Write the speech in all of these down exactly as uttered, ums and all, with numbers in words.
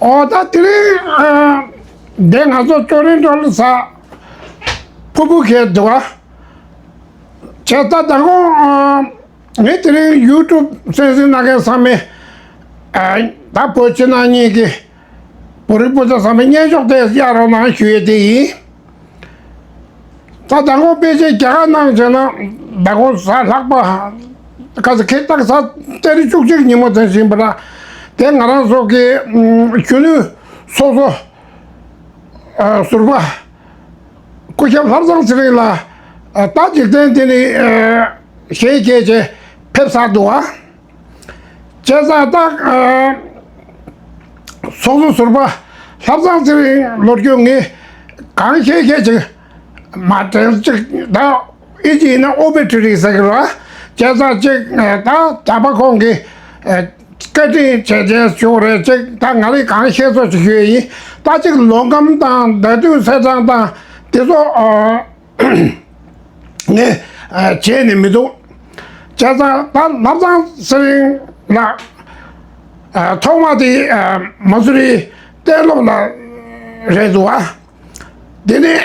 ཨོ་ད་དེ་རིང་ཨ་འདི་ང་ཚོ་ཅོ་རི་འགྲོ་ལ་ས་ཕུ་བུ་ཁེ་འདུག་ཨ། བྱས་ད་ད་གོང་ཨ་ངས་དེ་རིང་ཡུ་ཊུབ་གསན་གཟིགས་གནང་མཁན་ཚང་མས་ཨ་ད་བོད་ཕྱི་ནང་གཉིས་ཀྱི་བོད་རིགས་སྤུན་ཟླ་ཚང་མས་སྙན་ཞུ་དེ་གཡར་རོགས་གནང་ཞུ་ཡས་དེ་ཡིན། ད་ད་གོང་དཔེ་ཆའི་རྒྱ་གར་ནང་བྱས་ན་ད་གོང་གཟའ་ལྷག་པ་ག་ཚོད་ཁེ་ཏག་གཟའ་ཏེ་རི་བཅུ་གཅིག་ཉིན་མོ་དེ་བཞིན་པ་ལ་དེ་ང་རང་ཚོ་གི་གཞོན་ནུ་ཚོགས་གཙོ་ཟུར་པ་སྐུ་ཞབས་ལྷ་བཟང་ཚེ་རིང་ལགས་ད་འཇིག་རྟེན་འདི་ནས་ཞལ་གྱེས་བྱས་ཕེབས་ཚར་འདུག་བ། བྱས་ཙང་ད་ཚོགས་གཙོ་ཟུར་པ་ལྷ་བཟང་ཚེ་རིང་ལོ་རྒྱུས་ངས་གང་ཤེས་ཤེས་ཅིག་མ་དྲན་ཅིག་ད་ཨིན་ཇི་ཡིན་ན་ཨོ་བི་ཊི་རི་ཟེར་གི་རེད་བ། བྱས་ཙང་ཅིག་ད་ད་པ་ཁོང་གི་བཀའ་དྲིན་ཆེ་ཆེ་ཞུ་རེད་ཅིག་ད་ང་རིག་གང་ཤེས་ཚོ་ཅིག་ཞུ་ཡི་ཡིན། ད་ཅིག་ལོ་ཁམས་དང་བརྡ་དོན་ཚེས་གྲངས་དང་དེ་ཚོ་ངས་བྱས་ནས་མི་འདུག་བྱས་ཙང་ད་ལྷ་བཟང་ཚེ་རིང་ལགས་ཐོག་མ་དེ་མ་སུ་རི་གཏན་སློབ་ལ་རེད་འདུག་ཨ། དེ་ནས་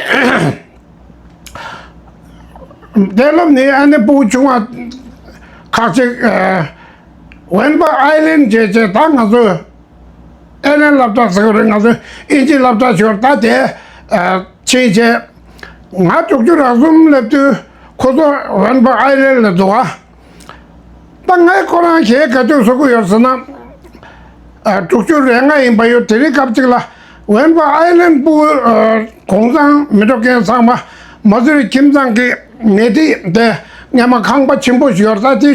གཏན་སློབ་ནས་ཨ་ནི་སྤུ་གུ་ཆུང་བ་ཁག་ཅིག་ཝན་པ་ཨའི་ལན་བྱས་བྱས་ད་ང་ཚོས་ཨེ་ལན་སློབ་གྲྭ་ཟེར་གི་རེད། ང་ཚོས་ཨིན་ཇི་སློབ་གྲྭ་ཞིག་ཡོད་ད་དེ་ཕྱིན་བྱས་ང་དྲུག་ཅུ་རེ་གསུམ་སླེབས་དུས་ཁོ་ཚོ་ཝན་པ་ཨའི་ལན་ལ་འདུག་ཨ། ད་ངས་ཁོ་རང་གཞས་ག་དུས་བཟོ་གི་ཡོད་ཟེར་ན། ཨ་དྲུག་ཅུ་རེ་ལྔ་ཡིན་པ་ཡོད། དེ་རིང་སྐབས་གཅིག་ལ་ཝན་པ་ཨའི་ལན་སྤུ་གུ་ཨ་གུང་ཚང་མི་འགྲོ་མཁན་ཚང་མ་མ་སུ་རི་ཁྱིམ་ཚང་གི་ནེ་ཏི་དེ་སྔས་མ་ཁང་པ་ཆེན་པོ་ཞིག་ཡོད་ད་དེ་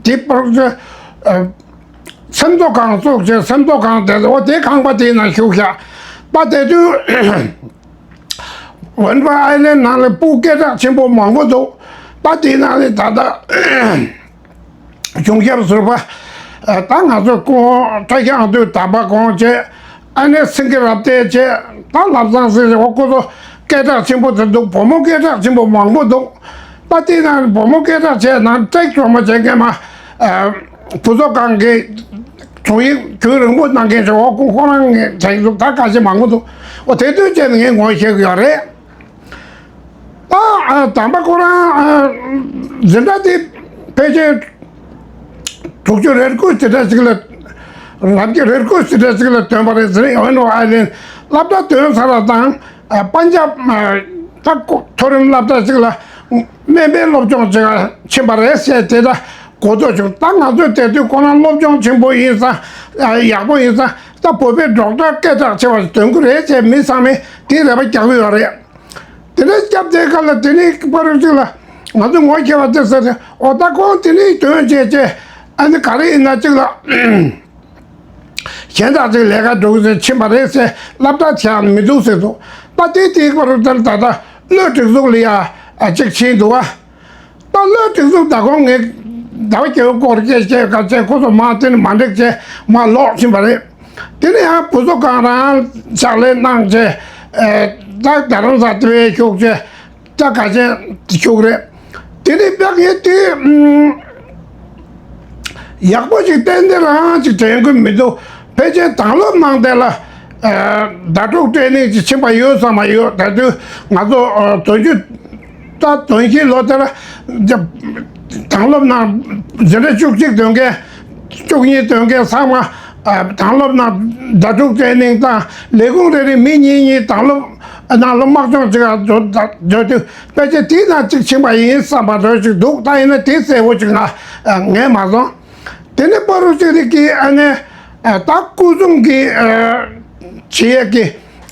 དེ་པར་ཨ་སེམས་རྟོགས་ཁང་བཙུགས་བྱས་སེམས་རྟོགས་ཁང་དེ་ལ་འོ་དེ་ཁང་པ་དེའི་ནང་བཞུགས་ཤག་ད་དེ་དུས། ཝན་པ་ཨའི་ལན་ནང་ལ་སྤུ་གུ་སྐད་གྲགས་ཆེན་པོ་མང་པོ་འདུག་ད་དེའི་ནང་ལ་ད་ལྟ་གཞུང་ཞབས་ཟུར་པ་ད་ང་ཚོ་ཁོང་བཀྲ་ཤིས་ཨ་འདུས་དམ་པ་ཁོང་བྱས། ཨ་ནེ་སེང་གེ་རབ་བརྟན་བྱས། ད་ལྷ་བཟང་ཟེར་ཞིག་འོ་ཁོ་ཚོ་སྐད་གྲགས་ཆེན་པོ་དེ་འདུག་བུ་མོ་སྐད་གྲགས་ཆེན་པོ་མང་པོ་འདུག་ད་དེའི་ནང་ལ་བུ་མོ་སྐད་གྲགས་ཆེ་ནང་ཀྲེག་གྲོགས་མོ་བྱས་མཁན་མ་བུ་གསོ་ཁང་གི་དྲུང་ཡིག་རྒྱུན་རིང་པོ་གནང་མཁན་ཞིག་འོ་ཁོ་ཁོ་རང་ངས་དྲན་འདུག་ད་ཁ་ཤས་མང་པོ་འདུག་འོ་དེ་དུས་བྱས་ནས་ངས་ངོ་ཤེས་ཀྱི་ཡོད་རེད། ད་ཨ་དམ་པ་ཁོ་རང་ཨ་འཛིན་གྲྭ་དེ་ཕལ་ཆེར་དྲུག་ཅུ་རེ་དགུ་ཞེ་གྲས་ཅིག་ལ་རབ་ཀྱི་རེ་དགུ་ཞེ་གྲས་ཅིག་ལ་ཐོན་པ་རེད་ཟེར་ཡོད་ནོ་ཨ་ལན་སློབ་གྲྭ་ཐོན་ཚར་བ་དང་ཨ་པན་ཇབ་ཨ་ད་ཁོ་མཐོ་རིམ་སློབ་གྲྭ་ཅིག་ལ་སྨན་པའི་སློབ་སྦྱོང་ཅིག་ཕྱིན་པ་རེད་ཟེར་དེ་ད་གོ་རྟོགས་བྱུང་། ད་ང་ཚོས་དེ་དུས་ཁོ་རང་སློབ་སྦྱོང་ཆེན་པོ་ཡིན་ཙང་ཨ་ཡག་པོ་ཡིན་ཙང་ད་བོད་པའི་ཌོག་ཊར་སྐད་གྲགས་ཆེ་བ་ཞིག་ཐོན་གི་རེད་ཅེས་མི་ཚང་མས་དེ་རེ་བ་རྒྱག་གི་ཡོད་རེད། དེ་ནས་སྐབས་དེའི་སྐབས་ལ་དེ་ནས་པ་རུ་གཅིག་ལ་ང་ཚོ་ངོ་ཤེས་པ་དེ་ཟེར་ཏེ་འོ་ད་ཁོང་དེ་ནས་དོན་བྱས་བྱས་ཨ་ནི་ག་རེ་ཡིན་ན་གཅིག་ལ་གཞན་དག་ཅིག་ལས་ཀ་འགྲོ་གི་ཟེར་ཕྱིན་པ་རེད་ཟེར་སློབ་གྲྭ་ཆགས་མི་འདུག་ཟེར་འདུག་ད་དེ་དེའི་པ་རུ་དེར་ད་ལྟ་བློ་སྒྲིག་འཛུགས་ལ་ཡ་ཨ་གཅིག་ཕྱིན་འདུག་བ། ད་བློ་སྒྲིག་འཛུགས་ད་ཁོང་ངས་ཟླ་བ་བརྒྱད་པའི་སྐོར་སྐད་བཤད་ག་བྱས་ཁོ་ཚོ་མ་དེ་ནི་མ་འགྲིག་བྱས་མ་ལོག་ཕྱིན་པ་རེད། དེ་ནས་ཡང་བུ་གསོ་ཁང་རང་ཕྱག་ལས་གནང་བྱས་ཨེ་ད་རྡ་རམ་ས་དེ་བས་བཞུགས་བྱས་ད་ག་བྱས་བཞུགས་རེད། དེ་ནས་བདག་ངས་དེ་ཨུམ་ཡག་པོ་ཞིག་ཏན་ཏན་རང་ཅིག་དྲན་གི་མི་འདུག་ཕལ་ཆེར་དྭང་སློབ་ནང་དེ་ལ་ཨེ་ཟླ་དྲུག་ཊེ་ནིང་ཅིག་ཕྱིན་པ་ཡོད་ས་མ་ཡོད། ད་དུས་ང་ཚོ་ཨེ་དོན་གཅོད་ད་དོན་གཅིག་ལོ་དེར་དང་སློབ་ནང་འཛིན་གྲྭ་བཅུ་གཅིག་འདོན་མཁན་བཅུ་གཉིས་འདོན་མཁན་ཚང་མ་དང་སློབ་ནང་ཟླ་དྲུག་ཊེ་ནིང་དང་ལས་ཁུངས་རེ་རེ་མི་གཉིས་གཉིས་དང་སློབ་ནང་ལ་དམག་སྦྱོང་ཅིག་འགྲོ་འགྲོ་དུས་ཕལ་ཆེར་དེའི་ནང་གཅིག་ཕྱིན་པ་ཡིན་བསམ་པ་འདྲ་ཞིག་འདུག་ད་ཡིན་ན་དེ་གསལ་པོ་ཅིག་ང་ངས་མ་སོང་། དེ་ནས་པ་རུ་ཅིག་རིག་གི་ཨ་ནེ་ད་སྐུ་སྲུང་གི་བྱེད་ཡས་ཀྱི་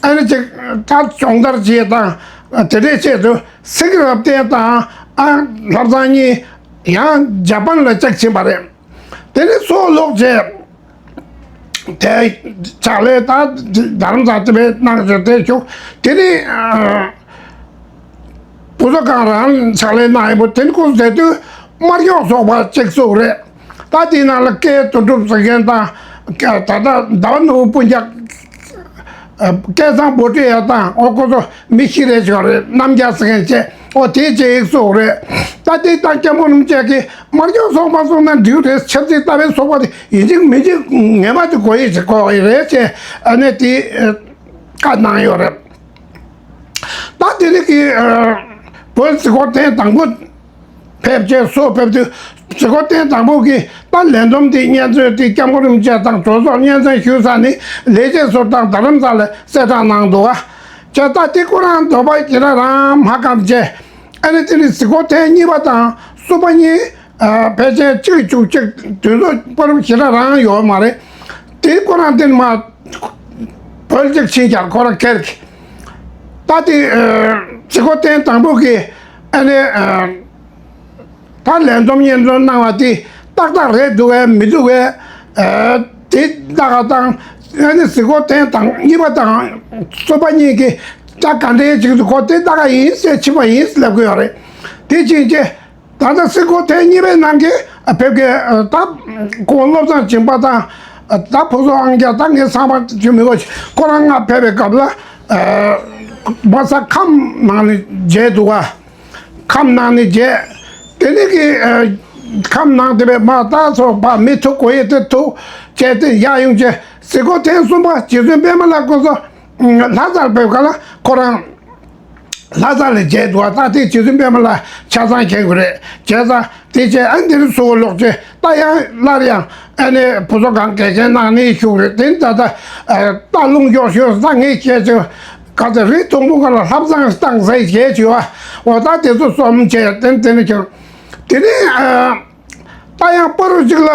ཨ་ནི་ཅིག་ད་སྦྱོང་བརྡར་བྱེད་དང་དེ་འདྲའི་ཆེད་དུ་སེང་གེ་རབ་བརྟན་དང་ཨ་ལྷ་བཟང་གཉིས་ཡང་ཇ་པན་ལ་བཅར་ཕྱིན་པ་རེད། དེ་ནས་སོ་ལོག་བྱས་དེ་ཕྱག་ལས་ད་རྡ་རམ་ས་དེ་བས་གནང་བྱས་དེ་བཞུགས་དེ་ནས་བུ་གསོ་ཁང་རང་ཕྱག་ལས་གནང་ཡོད་པ་དེ་ནས་ཁོང་ཟེར་དུས་དམར་ཤོག་ཚོགས་པ་གཅིག་བཙུགས་རེད། ད་དེའི་ནང་ལ་སྐལ་དོན་གྲུབ་ཟེར་མཁན་དང་ད་ལྟ་ཟླ་བ་ནོར་བུ་སྤུན་ཀྱག་སྐལ་བཟང་བོ་ཏྲེ་ཡ་དང་ཨོ་ཁོ་ཚོ་མི་ཤི་རེ་ཆོག་རེད། རྣམ་རྒྱལ་ཟེར་མཁན་བཅས་ ཨོ་དེ་ཅིག་སོགས་རེད། ད་དེ་ད་སྐྱབས་མགོན་རིན་པོ་ཆེ་གིས་དམར་ཤོག་ཚོགས་པ་སོང་ན་འགྲིག་རེད། ཆབ་སྲིད་ལྟ་བའི་ཚོགས་པ་དེ་ཡིན་གཅིག་མིན་གཅིག་ངེས་པར་དུ་དགོས་ཡས་ཅིག་དགོས་ཡས་རེད་ཅེས་ཨ་ནི་དེ་བཀའ་གནང་ཡོད་རེད། ད་དེ་རིང་གི་བོད་གཟིགས་སྐོར་ཐེངས་དང་པོ་ཕེབས་རྗེས་སུ་ཕེབས་དུས་གཟིགས་སྐོར་ཐེངས་དང་པོ་གི་ད་ལས་བསྡོམས་དེ་སྙན་སེང་དེ་སྐྱབས་མགོན་རིན་པོ་ཆེ་དང་གྲོས་ཚོགས་སྙན་སེང་ཞུས་ཚར་ནས་ལས་བྱེད་ཚོ་དང་རྡ་རམ་ས་ལ་གསལ་བསྒྲགས་གནང་འདུག་ག་བྱས་ད་དེ་ཁོ་རང་འདོད་པ་ཞེ་དྲག་རང་མ་ཁམས་བྱས། ཨ་ནི་དེ་ནི་གཟིགས་སྐོར་ཐེངས་གཉིས་པ་དང་གསུམ་པ་གཉིས་ཕལ་ཆེར་གཅིག་བཅུ་གཅིག་དུས་ཚོད་བར་དུ་ཞེ་དྲག་རང་ཡོད་མ་རེད། དེ་ཁོ་རང་དེ་ནི་མ་བོད་ཅིག་ཕྱིན་ཀྱང་ཁོ་རང་ཁེར་གི་ད་དེ་གཟིགས་སྐོར་ཐེངས་དང་པོ་གི་ཨ་ནི། ད་ལས་བསྡོམས་སྙན་སེང་གནང་བ་དེ་ཏག་ཏག་རེད་འདུག་གས་མི་འདུག་གས། དེ་ལྟ་ག་དང་ཨ་ནི་གཟིགས་སྐོར་ཐེངས་དང་གཉིས་པ་དང་གསུམ་པ་གཉིས་ཀྱི་ད་ག་འདྲའི་ཅིག་ཏུ་ཁོ་དེ་ལྟ་ག་ཡིན་ཟེར་ཕྱིན་པ་ཡིན་ལབ་གི་ཡོད་རེད། དེ་ཕྱིན་ཆད་ད་ལྟ་གཟིགས་སྐོར་ཐེངས་གཉིས་པའི་ནང་གི་ཕེབས་མཁན་ད་ཁོང་བློ་བཟང་སྦྱིན་པ་དང་ད་ཕུན་ཚོགས་དབང་རྒྱལ་ད་ངས་ཚང་མ་ཅིག་མི་གོ་ཁོ་རང་སྔ་ཕེབས་པའི་སྐབས་ལ་མ་ས་ཁམས་ནང་ནས་མཇལ་འདུག་ག་ཁམས་ནང་ནས་མཇལ། དེ་ནས་ཀྱི་ཨ་ཁམས་ནང་དེ་བས་མ་ད་ཚོ་ཕ་མི་ཐུག་གོ་ཡེ་དེ་ཐུག་བྱས་ཏེ་ཡར་ཡོང་བྱས་གཟིགས་སྐོར་ཐེངས་གསུམ་པ་རྗེ་བཙུན་པད་མ་ལ་ཁོ་ཚོ་ལྷ་སར་ཕེབས་ག་ལ་ཁོ་རང་ལྷ་ས་ལ་མཇལ་འདུག་ད་དེ་རྗེ་བཙུན་པད་མ་ལ་ཆ་ཚང་མཁྱེན་དགོས་རེད་བྱས་ཙང་དེ་བྱས་ཨ་འདིར་གཟིགས་སྐོར་ལོག་བྱས་ད་ཡང་སླར་ཡང་ཨ་ནི་བུ་ཚོ་གང་གལ་ཆེན་གནང་ནས་བཞུགས་རེད། དེ་ནི་ད་ལྟ་རྟ་རླུང་གཡོ་ཤོས་ད་ངས་བཤད་ཆོག་ག་ཚོད་རི་མཐོན་པོ་ག་ལ་ལྷ་བསང་བཏང་ཟེར་བྱས་བྱས་བ་འོ་ད་དེ་ཚོ་གསུམ་བྱས་དེ་དེ་ནས་ཀྱང་དེ་ནས་ད་ཡང་པ་རུ་གཅིག་ལ་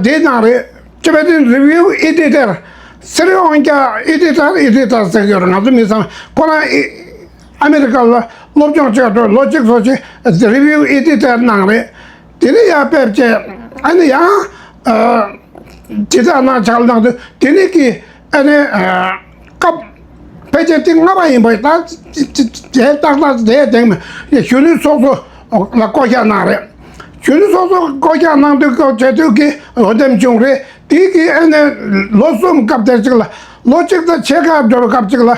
དེ་ནང་རེད། Tibetan Review Editor། སི་རི་ཨོན་ཀྱ་ཨེ་ཌི་ཊར་ཨེ་ཌི་ཊར་ཟེར་གྱི་ཡོད་རེད། ང་ཚོ་མི་ཚང་ཁོ་རང་ཨི་ཨ་མེ་རི་ཀ་ལ་སློབ་སྦྱོང་བྱས་འགྲོ་ལོ་གཅིག་ཙམ་ཅིག་Review Editor་གནང་རེད། དེ་ནས་ཡར་ཕེབས་བྱས་ཨ་ནི་ཡང་དེ་དག་ནང་ཕྱག་ལས་གནང་དུས་དེ་ནས་ཀྱི་ཨ་ནི་སྐབས་ཕལ་ཆེར་ཐེངས་ལྔ་པ་ཡིན་པ་ད་དེ་ཏག་ཏག་དེ་དེང་གཞོན་ནུ་ཚོགས་གཙོ་ལ་བསྐོ་བཞག་གནང་རེད། གཞོན་ནུ་ཚོགས་གཙོ་བསྐོ་བཞག་གནང་དུས་སྐབས་བྱས་དུས་ཀྱི་འོས་འདེམས་བྱུང་རེད། དེ་གི་ཨ་ནི་ལོ་གསུམ་སྐབས་དེ་གཅིག་ལ་ལོ་གཅིག་དང་ཕྱེད་ཀ་འགྲོ་བའི་སྐབས་གཅིག་ལ་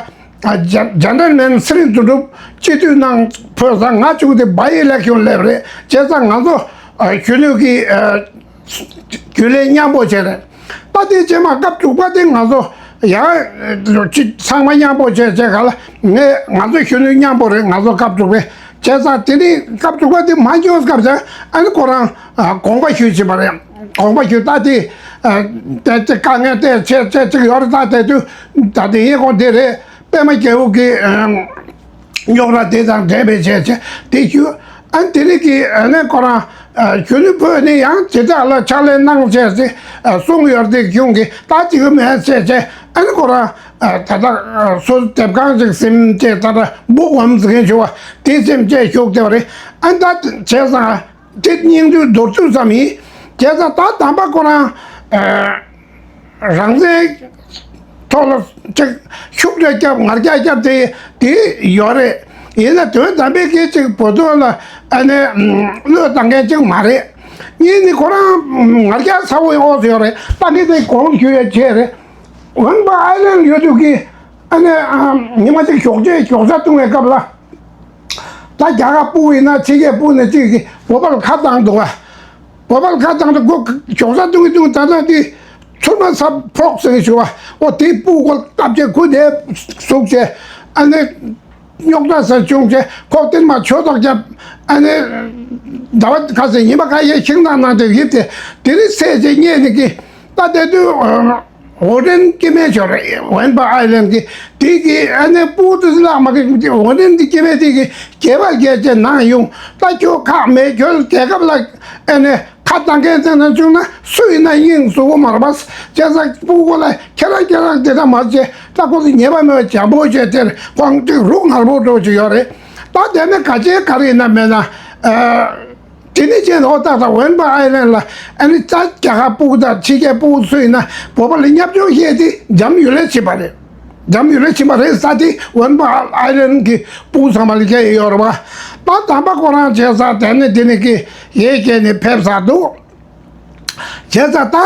ཇ་ཇ་ནལ་མན་ཚེ་རིང་དོན་གྲུབ་སྤྱི་འཐུས་གནང་ཕོད་ཙང་ང་བཅུག་སྟེ་བའི་ཨི་ལེག་ཤོན་སླེབས་རེད། བྱས་ཙང་ང་ཚོ་གཞོན་ནུ་གི་རྒྱུན་ལས་མཉམ་པོ་བྱས་རེད། ད་དེ་རྗེས་མ་སྐབས་དྲུག་པ་དེ་ང་ཚོ་ཡང་ཅི་ཚང་མ་མཉམ་པོ་བྱས་བྱས་ག་ལ་ངས་ང་ཚོ་གཞོན་ནུ་མཉམ་པོ་རེད། ང་ཚོ་སྐབས་དྲུག་པའི་བྱས་ཙང་དེ་ནི་སྐབས་དྲུག་པ་དེ་མ་འཇོག་སྐབས་ཙང་ཨ་ནི་ཁོ་རང་དགོངས་པ་ཞུས་བྱས་པ་རེད། དགོངས་པ་ཞུས་ད་དེ་དེ་དེ་དཀའ་ངལ་དེ་བྱས་བྱས་ཅིག་ཡོད་རེད། ད་དེ་དུས་ད་དེ་ཡིན་དགོངས་དེ་རེད། པད་མ་རྒྱལ་པོ་གི་རྙོག་དྲ་དེ་དང་འབྲེལ་བའི་བྱས་བྱས་དེ་ཞུ། ཨ་ནི་དེ་རིང་གི་ཨ་ནི་ཁོ་རང་གཞོན་ནུ་བོད་ནི་ཡང་དེ་དག་ལ་ཕྱག་ལས་གནང་བྱས་ཏེ་གསུང་ཡོད་དེ་གཞུང་གི་ད་ཅིག་མེད་བྱས་བྱས་ཨ་ནི་ཁོ་རང་ད་ལྟ་སོ་སོ་དེབ་ཁང་ཅིག་ཟིན་བྱས་ད་ལྟ་སྦུག་འོམ་ཟིན་མཁན་བྱུང་བ་དེ་སེམས་བཅས་ཞུགས་བསྡད་པ་རེད། ཨ་ནི་ད་བྱས་ཙང་དེ་སྙིང་བསྡུས་མདོར་བསྡུས་ཙམ་ཡིན། བྱས་ཙང་ད་དམ་པ་ཁོ་རང་རང་བཙན་ཐོག་ལ་ཅིག་ཤུགས་རེ་བརྒྱབ་ངར་རྒྱག་བརྒྱབ་དེ་དེ་ཡོད་རེད། ཡིན་ན་དོན་དམ་པའི་སྐད་ཅིག་བོད་དོན་ལ་ཨ་ནི་བློས་བཏང་མཁན་ཅིག་མ་རེད། གཉིས་ནི་ཁོ་རང་ངར་རྒྱག་ཚ་བོའི་འོག་ཏུ་ཡོད་རེད། ད་ངས་དེ་གོང་ཞུ་ཡ་བྱས་རེད། ཝན་པ་ཨའི་ལན་ཡོད་དུས་ཀྱི་ཨ་ནི་ཉི་མ་གཅིག་ཞོགས་ཇ་ཞོགས་ཇ་བཏུང་བའི་སྐབས་ལ། ད་རྒྱ་གར་སྤུ་ཡིན་ན་ཕྱི་རྒྱལ་སྤུ་ནས་གཅིག་གིས་བོད་པ་ལ་ཁ་བཏང་འདུག་བ། བོད་པ་ལ་ཁ་བཏང་དུས་ཁོ་ཞོགས་ཇ་བཏུང་གི་བཏུང་ད་ལྟ་དེ་ཚུར་མ་ཚ་ཕོག་ཟེར་ཞུ་བ། འོ་དེ་སྤུ་ཁོ་བཏབ་བྱས་ཁོ་དེ་ཟུག་བྱས་ཨ་ནི་རྙོག་དྲ་ཟེར་བྱུང་བྱས་ཁོ་དེ་མ་ཆོད་ཐོག་བརྒྱབ། ཨ་ནི་ཟླ་བ་ཁ་ཟེར་ཉི་མ་ཁ་ཤས་ཤིང་ནགས་ནང་དེ་ཡིབ་དེ་དེ་རིང་སད་བྱས་རྙེད་ནས་ཀི་ད་དེ་དུས། ཝོ་ཌེན་སྐྱེ་དམན་ཅིག་ཡོད་རེད། ཝན་པ་ཨའི་ལན་གྱི་དེ་གི་ཨ་ནི་སྤུ་དེ་ལག་མ་གི་ཝོ་ཌེན་གྱི་སྐྱེ་དམན་དེ་གི་སྐྱེ་བ་སྐྱེ་ཅེས་ནང་ཡོང་ད་ཁྱོད་ཁག་མེད་ཁྱོད་རྒྱལ་ཁབ་ལ་ཨ་ནི་ཁ་བཏང་མཁན་ཚང་ན་བྱུང་ན་སུ་ཡིན་ན་སྙིང་ཟུག་གོ་མ་རེད་པ། བྱས་ཙང་སྤུ་གོ་ལ་ཁྱེད་རང་ཁྱེད་རང་དེ་འདྲ་མ་བྱེད་ད་ཁོ་ཚོ་ཉེས་པ་མེད་པ་བྱམས་པོ་བྱས་དེར་ཁོང་ཅིག་རུ་ངར་པོ་འགྲོ་ཅིག་ཡོད་རེད། ད་དེ་ནི་ག་ཅེ་ག་རེ་ཡིན་ན་མེད་ན་ཨ། དེ་ནས་ཅེས་ཨོ་ཏག་ཏག་ཝན་པ་ཨའི་ལན་ལ་ཨ་ནི་ད་རྒྱ་གར་སྤུ་གུ་དང་ཕྱི་རྒྱལ་སྤུ་གུ་ཚོ་ཡིན་ན་བོད་པ་ལ་བརྙས་བཅོས་བཤད་དེ་འཇམ་ཡུ་ལེ་ཕྱིན་པ་རེད། འཇམ་ཡུ་ལེ་ཕྱིན་པ་རེད་ས་དེ་ཝན་པ་ཨའི་ལན་གྱི་སྤུ་གུ་ཚང་མ་ལ་བཤད་ཡོད་རེད་བ། ད་དམ་པ་ཁོ་རང་བྱས་ས་དེ་ནས་དེ་ནས་ཀི་ཡེ་བཤད་ནས་ཕེབས་ས་འདུག་བྱས་ཙང་ད་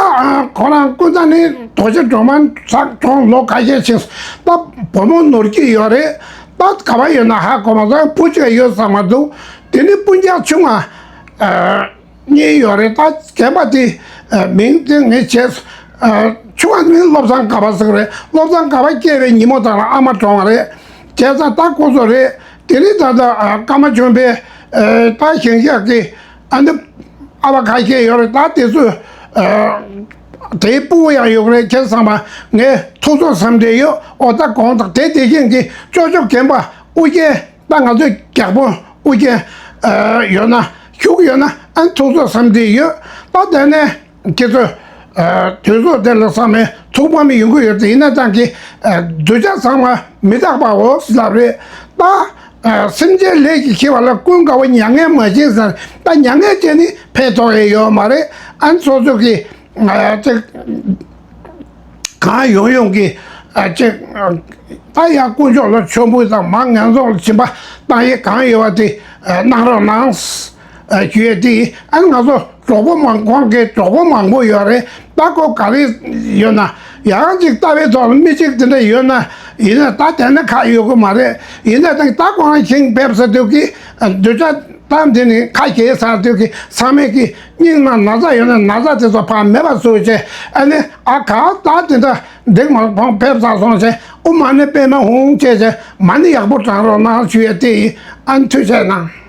ཁོ་རང་ཀུན་ཙང་ནི་དོ་ཤལ་སྒྲོལ་མ་ཚགས་གྲོངས་ལོ་ཁ་ཤས་ཕྱིན་ད་བུ་མོ་ནོར་གྱི་ཡོད་རེད། ད་ག་བ་ཡོད་ན་ཧ་གོ་མ་སོང་། བུ་གཅིག་ཡོད་བསམ་མ་འདུག་དེ་ནི་སྤུན་ཀྱག་ཆུང་བ་གཉིས་ཡོད་རེད། ད་རྒན་པ་དེ་མིང་དེ་ངས་བརྗེད་སོང་། ཆུང་བ་ནི་བློ་བཟང་དགའ་བ་ཟེར་རེད། བློ་བཟང་དགའ་བ་སྐྱེས་པའི་ཉིན་མོ་དང་ཨ་མ་གྲོངས་པ་རེད། བྱས་ཙང་ད་ཁོ་ཚོ་རེད། དེ་ནི་ད་ལྟ་ཨ་ཀརྨ་ཆོས་འཕེལ་ཨ་ད་ཞིང་གཤེགས་ཀྱི་ཨ་ནི་ཨ་ཕ་ཁ་ཤས་ཡོད་རེད། ད་དེ་ཚོས་ཨ་དེའི་སྤུ་གུ་ཡང་ཡོད་རེད། ཁྱེད་ཚང་མ་ངས་ཐུགས་ཚོར་ཟབ་འདྲེས་ཡོད། ཨོ་ད་དགོངས་དག་དེ་དེ་བཞིན་གྱི་ཅོ་ཅོ་རྒན་པ་ཨུ་རྒྱན། ད་ང་ཚོའི་རྒྱགས་པོ་ཨུ་རྒྱན་ཨ་ཡོད་ན་བཞུགས་ཡོད་ན་ཨ་ཐུགས་ཚོར་ཟབ་འདྲེས་ཡོད། ད་དེ་ནས་ཁྱེད་ཚོ་ཨ་དུས་ཚོད་དེ་ལ་ཚང་མས་ཐུགས་ཕམ་ཡོང་གི་ཡོད་དེ། ཡིན་ན་ཙང་གི་ཨ་གདུལ་བྱ་ཚང་མ་མི་རྟག་པའོ་ལབ་རེད། ད་ཨ་སེམས་ཅན་ལས་ཀྱི་ཤི་བ་ལ་ཀུན་དགའ་བོ་མྱ་ངན་མ་བྱེད་ཟེར། ད་མྱ་ངན་བྱས་ནི་ཕན་ཐོགས་ཡས་ཡོད་མ་རེད། ཨ་ནི་སོ་སོ་གི་ཨ་ཅིག་གང་ཡོང་ཡོང་གི་ཨ་ཅིག་ད་ཡང་དཀོན་མཆོག་ལ་མཆོད་འབུལ་དང་མར་ངན་སོང་ལ་སྦྱིན་པ་བཏང་ཡས་གང་ཡོད་པ་དེ་ཨ་གནང་རོགས་གནང་ཞུ་ཡས་དེ། ཨ་ནི་ང་ཚོ་གྲོགས་པོ་མང་ཁོང་གི་གྲོགས་པོ་མང་པོ་ཡོད་རེད། ད་ཁོ་ག་རེ་ཡོད་ན་ཡང་ཅིག་ལྟ་བའི་ཐོག་ལ་མི་གཅིག་དེ་འདྲ་ཡོད་ན་ཡིན་ན་ད་དེ་ན་ཁ་ཡོད་གི་མ་རེད། ཡིན་ན་ད་ད་ཁོང་རང་ཞིང་ཕེབས་ས་དུས་ཀྱི་གདུལ་བྱ་ད་འདི་ནི་ཁ་གྱེས་ཚར་དུས་ཀྱི་ཚང་མས་ཀྱི་སྙིང་ན་ན་ཚ་ཡོད་ན་ན་ཚ་དེ་ཚོ་ཕར་མེད་པ་བཟོས་བྱས། ཨ་ནི་ཨ་ག་ད་དེ་འདྲ་འདི་མ་ཁོང་ཕེབས་ཚར་སོང་བྱས། ཨོཾ་མ་ཎི་པདྨེ་ཧཱུྃ་བྱས་བྱས་མ་ཎི་ཡག་པོ་བགྲང་རོགས་གནང་ཞུ་ཡས་དེ་ཡིན། ཨ་ནི་ཐུགས་རྗེ་གནང་།